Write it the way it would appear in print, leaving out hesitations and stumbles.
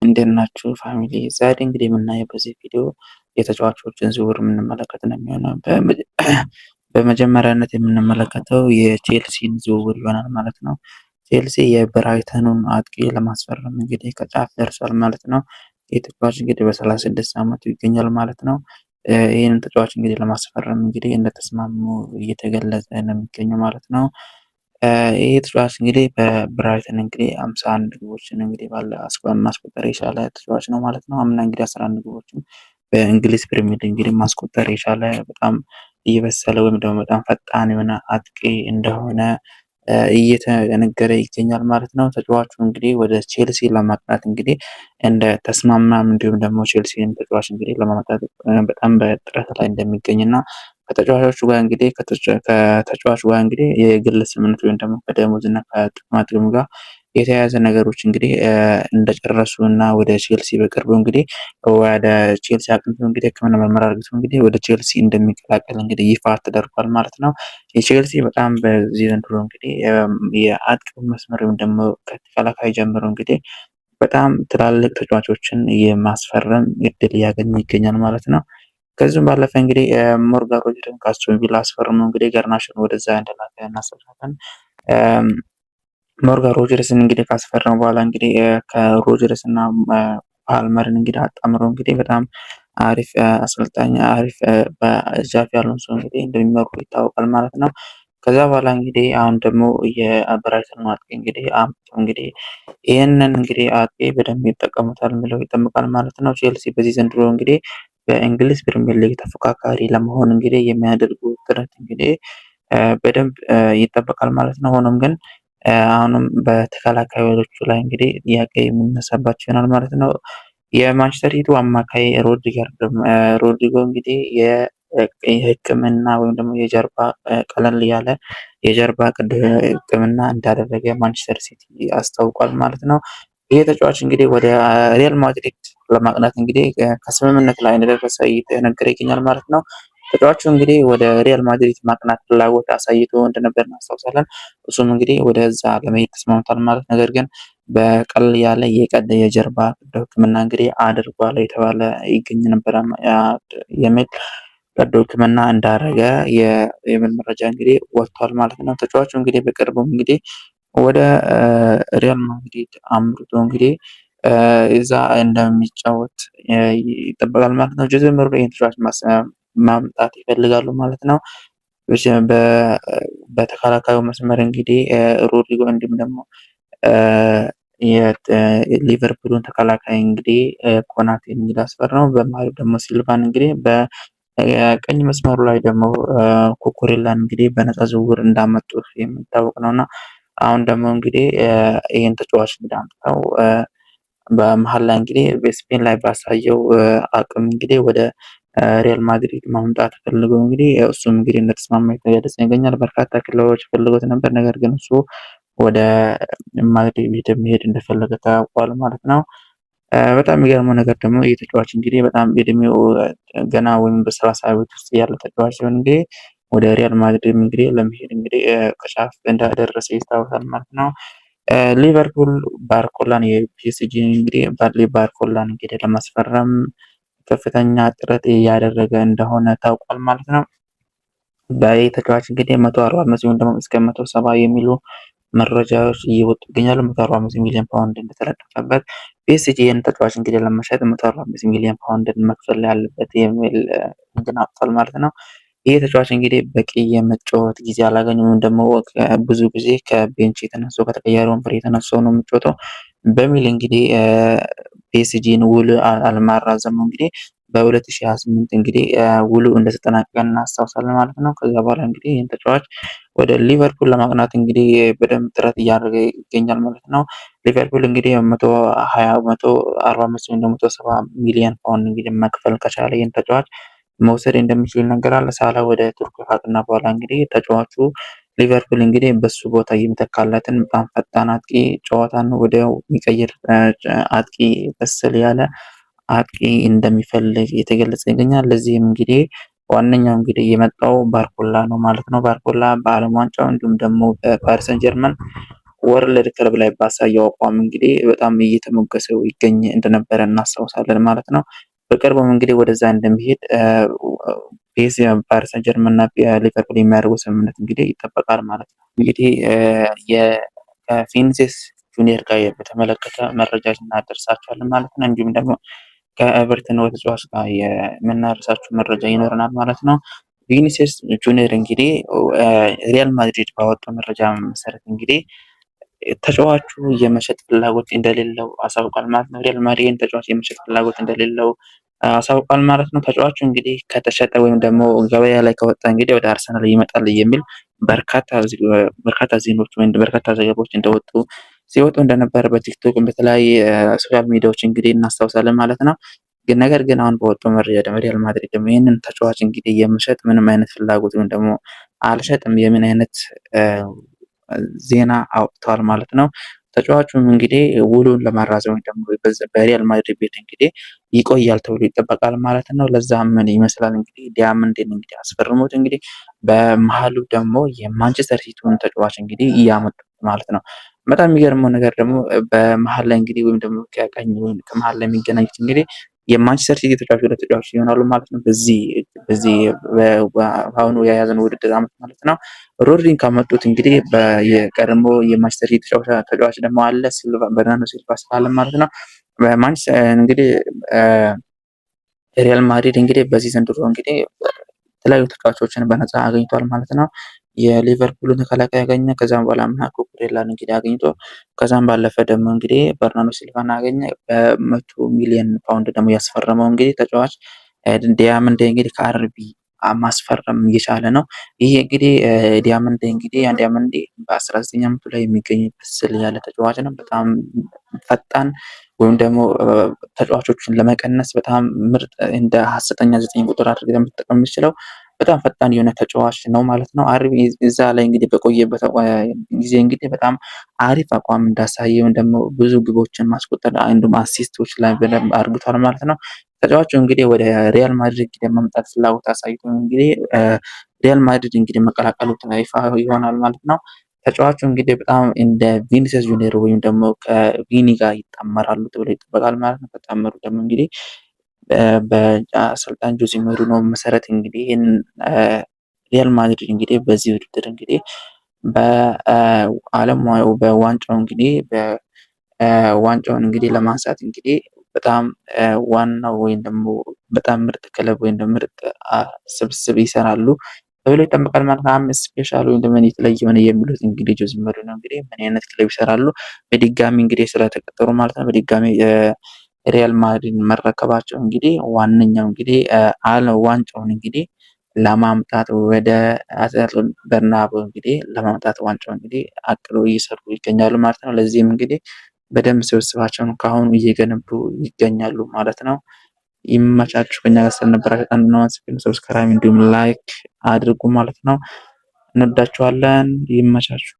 እንዴት ናችሁ family? ዛሬ እንግዲህ የምናየው በዚህ ቪዲዮ የተጫዋቾችን ዝውውር የምንመለከት ነው የሚሆነው። በመጀመሪያነት የምንመለከተው የቼልሲን ዝውውር ይሆናል ማለት ነው። ቼልሲ የብራይተኑን አጥቂ ለማስፈረም እንግዲህ ከጫፍ ደርሷል ማለት ነው። ይህ ተጫዋች እንግዲህ በ36 ዓመቱ ይገኛል ማለት ነው። ይህንን ተጫዋች እንግዲህ ለማስፈረም እንግዲህ እንደተስማሙ እየተገለጸ ነው የሚገኘው ማለት ነው። ይህ ተጫዋች እንግዲህ በብራይተን እንግዲህ 51 ግቦችን እንግዲህ ባለ ማስቆጠር የቻለ ተጫዋች ነው ማለት ነው። አምና እንግዲህ 11 ግቦችን በእንግሊዝ ፕሪሚየር ሊግ እንግዲህ ማስቆጠር የቻለ በጣም እየበሰለ ወይም ደግሞ በጣም ፈጣን የሆነ አጥቂ እንደሆነ እየተነገረ ይገኛል ማለት ነው። ተጫዋቹ እንግዲህ ወደ ቼልሲ ለማቅናት እንግዲህ እንደ ተስማማም እንዲሁም ደግሞ ቼልሲን ተጫዋች እንግዲህ ለማምጣት በጣም በጥረት ላይ እንደሚገኝ እና ከተጫዋቾቹ ጋር እንግዲህ ከተጫዋቹ ጋር እንግዲህ የግል ስምምነት ወይም ደግሞ ከደሞዝ እና ከጥቅማ ጥቅም ጋር የተያያዘ ነገሮች እንግዲህ እንደጨረሱ እና ወደ ቼልሲ በቅርቡ እንግዲህ ወደ ቼልሲ አቅንቶ እንግዲህ ሕክምና ምርመራ አድርጎ እንግዲህ ወደ ቼልሲ እንደሚቀላቀል እንግዲህ ይፋ ተደርጓል ማለት ነው። የቼልሲ በጣም በዚህ ዘንድሮ እንግዲህ የአጥቂው መስመር ወይም ደግሞ ከተከላካይ ጀምሮ እንግዲህ በጣም ትላልቅ ተጫዋቾችን የማስፈረም እድል እያገኘ ይገኛል ማለት ነው። ከዚህም ባለፈ እንግዲህ ሞርጋን ሮጀርስን ከአስቶን ቪላ አስፈርሞ እንግዲህ ጋርናቾን ወደዛ እንደላከ እናስታውሳለን። ሞርጋን ሮጀርስን እንግዲህ ካስፈረሙ በኋላ እንግዲህ ከሮጀርስ እና ፓልመርን እንግዲህ አጣምሮ እንግዲህ በጣም አሪፍ አሰልጣኝ አሪፍ በጃቢ አሎንሶ እንግዲህ እንደሚመሩ ይታወቃል ማለት ነው። ከዛ በኋላ እንግዲህ አሁን ደግሞ የብራይተን አጥቂ እንግዲህ አምጡ እንግዲህ ይህንን እንግዲህ አጥቂ በደንብ ይጠቀሙታል የሚለው ይጠብቃል ማለት ነው። ቼልሲ በዚህ ዘንድሮ እንግዲህ በእንግሊዝ ፕሪሚየር ሊግ ተፎካካሪ ለመሆን እንግዲህ የሚያደርጉ ጥረት እንግዲህ በደንብ ይጠበቃል ማለት ነው። ሆኖም ግን አሁንም በተከላካዮቹ ላይ እንግዲህ ጥያቄ የሚነሳባቸው ይሆናል ማለት ነው። የማንቸስተር ሲቲው አማካይ ሮድሪጎ እንግዲህ የሕክምና ወይም ደግሞ የጀርባ ቀለል ያለ የጀርባ ቀዶ ሕክምና እንዳደረገ ማንቸስተር ሲቲ አስታውቋል ማለት ነው። ይህ ተጫዋች እንግዲህ ወደ ሪያል ማድሪድ ለማቅናት እንግዲህ ከስምምነት ላይ እንደደረሰ እየተነገረ ይገኛል ማለት ነው። ተጫዋቹ እንግዲህ ወደ ሪያል ማድሪድ ማቅናት ፍላጎት አሳይቶ እንደነበር እናስታውሳለን። እሱም እንግዲህ ወደዛ ለመሄድ ተስማምቷል ማለት ነገር ግን በቀለል ያለ የቀደ የጀርባ ቀዶ ሕክምና እንግዲህ አድርጓል የተባለ ይገኝ ነበር የሚል ቀዶ ሕክምና እንዳረገ የሚል መረጃ እንግዲህ ወጥቷል ማለት ነው። ተጫዋቹ እንግዲህ በቅርቡም እንግዲህ ወደ ሪያል ማድሪድ አምርቶ እንግዲህ እዛ እንደሚጫወት ይጠበቃል ማለት ነው። ጆዜ ሞሪኒዮ ይህን ተጫዋች ማምጣት ይፈልጋሉ ማለት ነው። በተከላካዩ መስመር እንግዲህ ሮድሪጎ እንዲሁም ደግሞ የሊቨርፑልን ተከላካይ እንግዲህ ኮናቴን እንግዲህ አስፈርመው በመሀል ደግሞ ሲልቫን እንግዲህ በቀኝ መስመሩ ላይ ደግሞ ኩኩሬላን እንግዲህ በነፃ ዝውውር እንዳመጡ የሚታወቅ ነውና አሁን ደግሞ እንግዲህ ይህን ተጫዋች እንግዲህ አምጥተው በመሀል ላይ እንግዲህ በስፔን ላይ ባሳየው አቅም እንግዲህ ወደ ሪያል ማድሪድ ማምጣት ፈልገው እንግዲህ እሱም እንግዲህ እንደተስማማ የተገለጸ ይገኛል። በርካታ ክለቦች ፈልገውት ነበር፣ ነገር ግን እሱ ወደ ማድሪድ መሄድ እንደፈለገ ታውቋል ማለት ነው። በጣም የሚገርመው ነገር ደግሞ ይህ ተጫዋች እንግዲህ በጣም እድሜው ገና ወይም በ30 ቤት ውስጥ ያለ ተጫዋች ሲሆን እንግዲህ ወደ ሪያል ማድሪድ እንግዲህ ለመሄድ እንግዲህ ከጫፍ እንደደረሰ ይታወሳል ማለት ነው። ሊቨርፑል ባርኮላን የፒኤስጂ እንግዲህ ባድሊ ባርኮላን እንግዲህ ለማስፈረም ከፍተኛ ጥረት እያደረገ እንደሆነ ታውቋል ማለት ነው። በዚህ ተጫዋች እንግዲህ 145 ወይም ደግሞ እስከ 170 የሚሉ መረጃዎች እየወጡ ይገኛሉ። 145 ሚሊዮን ፓውንድ እንደተለጠፈበት ፒኤስጂ ይህን ተጫዋች እንግዲህ ለመሸጥ 145 ሚሊዮን ፓውንድ መክፈል ያለበት የሚል እንትን አውጥቷል ማለት ነው። ይህ ተጫዋች እንግዲህ በቂ የመጫወት ጊዜ አላገኘም ወይም ደግሞ ብዙ ጊዜ ከ bench የተነሱ ከተቀያሪ ወንበር የተነሱ ነው የሚጫወተው በሚል እንግዲህ ፒኤስጂን ውል አለማራዘሙ እንግዲህ በ2028 እንግዲህ ውሉ እንደተጠናቀቀ እናስታውሳለን ማለት ነው። ከዛ በኋላ እንግዲህ ይህን ተጫዋች ወደ ሊቨርፑል ለማቅናት እንግዲህ በደንብ ጥረት እያደረገ ይገኛል ማለት ነው። ሊቨርፑል እንግዲህ 120 145 ወይም 170 ሚሊዮን ፓውንድ እንግዲህ መክፈል ከቻለ ይህን ተጫዋች መውሰድ እንደሚችል ይነገራል። ሳላ ወደ ቱርክ ካቀና በኋላ እንግዲህ ተጫዋቹ ሊቨርፑል እንግዲህ በሱ ቦታ የሚተካለትን በጣም ፈጣን አጥቂ ጨዋታን ወዲያው የሚቀይር አጥቂ በስል ያለ አጥቂ እንደሚፈልግ የተገለጸ ይገኛል። ለዚህም እንግዲህ ዋነኛው እንግዲህ የመጣው ባርኮላ ነው ማለት ነው። ባርኮላ በዓለም ዋንጫው እንዲሁም ደግሞ በፓሪስ ሰን ጀርመን World ክለብ ላይ ባሳየው አቋም እንግዲህ በጣም እየተሞገሰው ይገኝ እንደነበረ እናስታውሳለን ማለት ነው። በቅርቡም እንግዲህ ወደዛ እንደሚሄድ ፓሪስ ሰን ጀርመን እና ሊቨርፑል የሚያደርጉ ስምምነት እንግዲህ ይጠበቃል ማለት ነው። እንግዲህ ከቪኒሲየስ ጁኒየር ጋር በተመለከተ መረጃ እናደርሳችኋለን ማለት ነው። እንዲሁም ደግሞ ከኤቨርተን ተጫዋች ጋር የምናደርሳችሁ መረጃ ይኖረናል ማለት ነው። ቪኒሲየስ ጁኒየር እንግዲህ ሪያል ማድሪድ ባወጣው መረጃ መሰረት እንግዲህ ተጫዋቹ የመሸጥ ፍላጎት እንደሌለው አሳውቋል ማለት ነው። ሪያል ማድሪድ ተጫዋች የመሸጥ ፍላጎት እንደሌለው አሳውቋል ማለት ነው። ተጫዋቹ እንግዲህ ከተሸጠ ወይም ደግሞ ገበያ ላይ ከወጣ እንግዲህ ወደ አርሰናል ይመጣል የሚል በርካታ ዜናዎች ወይም በርካታ ዘገባዎች እንደወጡ ሲወጡ እንደነበረ በቲክቶክ በተለያየ social ሚዲያዎች እንግዲህ እናስታውሳለን ማለት ነው። ነገር ግን አሁን በወጣው መረጃ ደግሞ ሪያል ማድሪድ ደግሞ ይህንን ተጫዋች እንግዲህ የመሸጥ ምንም አይነት ፍላጎት ወይም ደግሞ አልሸጥም የምን አይነት ዜና አውጥተዋል ማለት ነው። ተጫዋቹም እንግዲህ ውሉን ለማራዘም ደግሞ በሪያል ማድሪድ ቤት እንግዲህ ይቆያል ተብሎ ይጠበቃል ማለት ነው። ለዛ ምን ይመስላል እንግዲህ ዲያመንድን እንግዲህ አስፈርሞት እንግዲህ በመሀሉ ደግሞ የማንቸስተር ሲቲውን ተጫዋች እንግዲህ እያመጡት ማለት ነው። በጣም የሚገርመው ነገር ደግሞ በመሀል ላይ እንግዲህ ወይም ደግሞ ከቀኝ ወይም ከመሀል ላይ የሚገናኙት እንግዲህ የማንቸስተር ሲቲ ተጫዋች ሁለት ተጫዋች ይሆናሉ ማለት ነው። በዚህ በአሁኑ የያዝነው ውድድር አመት ማለት ነው። ሮድሪን ካመጡት እንግዲህ የቀድሞ የማንቸስተር ሲቲ ተጫዋች ደግሞ አለ ሲልቫ በርናርዶ ሲልቫ ስላለ ማለት ነው። በማንቸስተር እንግዲህ ሪያል ማድሪድ እንግዲህ በዚህ ዘንድሮ እንግዲህ የተለያዩ ተጫዋቾችን በነፃ አግኝቷል ማለት ነው። የሊቨርፑልን ተከላካይ ያገኘ፣ ከዛም በኋላ ማርኮ ኩኩሬላን እንግዲህ አግኝቶ ከዛም ባለፈ ደግሞ እንግዲህ በርናርዶ ሲልቫን አገኘ። በ100 ሚሊዮን ፓውንድ ደግሞ ያስፈረመው እንግዲህ ተጫዋች ዲያመንድ እንግዲህ ከአርቢ ማስፈረም እየቻለ ነው። ይህ እንግዲህ ዲያመንድ እንግዲህ ዲያመንድ በ19 ዓመቱ ላይ የሚገኝ ብስል ያለ ተጫዋች ነው። በጣም ፈጣን ወይም ደግሞ ተጫዋቾችን ለመቀነስ በጣም ምርጥ እንደ ሀሰተኛ 9 ቁጥር አድርገህ የምትጠቀም የምችለው በጣም ፈጣን የሆነ ተጫዋች ነው ማለት ነው። አሪፍ እዛ ላይ እንግዲህ በቆየበት ጊዜ እንግዲህ በጣም አሪፍ አቋም እንዳሳየ ወይም ደግሞ ብዙ ግቦችን ማስቆጠር እንዲሁም assist ኦች ላይ በደንብ አርግቷል ማለት ነው። ተጫዋቹ እንግዲህ ወደ ሪያል ማድሪድ የመምጣት ፍላጎት አሳይቶ እንግዲህ ሪያል ማድሪድ እንግዲህ መቀላቀሉ ይፋ ይሆናል ማለት ነው። ተጫዋቹ እንግዲህ በጣም እንደ ቪኒሲየስ ጁኒየር ወይም ደግሞ ከቪኒ ጋር ይጣመራሉ ተብሎ ይጠበቃል ማለት ነው። ከጣመሩ ደግሞ እንግዲህ በአሰልጣኝ ጆዜ ሞሪንሆ መሰረት እንግዲህ ሪያል ማድሪድ እንግዲህ በዚህ ውድድር እንግዲህ በዓለም በዋንጫው እንግዲህ በዋንጫውን እንግዲህ ለማንሳት እንግዲህ በጣም ዋናው ወይም ደግሞ በጣም ምርጥ ክለብ ወይም ደግሞ ምርጥ ስብስብ ይሰራሉ ተብሎ ይጠበቃል ማለት ነው። አምስት special ወይም ደግሞ የተለየ የሆነ የሚሉት እንግዲህ ጆዜ ሞሪንሆ እንግዲህ ምን አይነት ክለብ ይሰራሉ በድጋሚ እንግዲህ ስለተቀጠሩ ማለት ነው። በድጋሚ ሪያል ማድሪድ መረከባቸው እንግዲህ ዋነኛው እንግዲህ አለ ዋንጫውን እንግዲህ ለማምጣት ወደ በርናቦ እንግዲህ ለማምጣት ዋንጫው እንግዲህ አቅደው እየሰሩ ይገኛሉ ማለት ነው። ለዚህም እንግዲህ በደንብ ስብስባቸውን ከአሁኑ እየገነቡ ይገኛሉ ማለት ነው። ይመቻችሁ። ከኛ ጋር ስለነበራችሁ በጣም እናመሰግናለን። subscribe እንዲሁም like አድርጉ ማለት ነው። እንወዳችኋለን። ይመቻችሁ።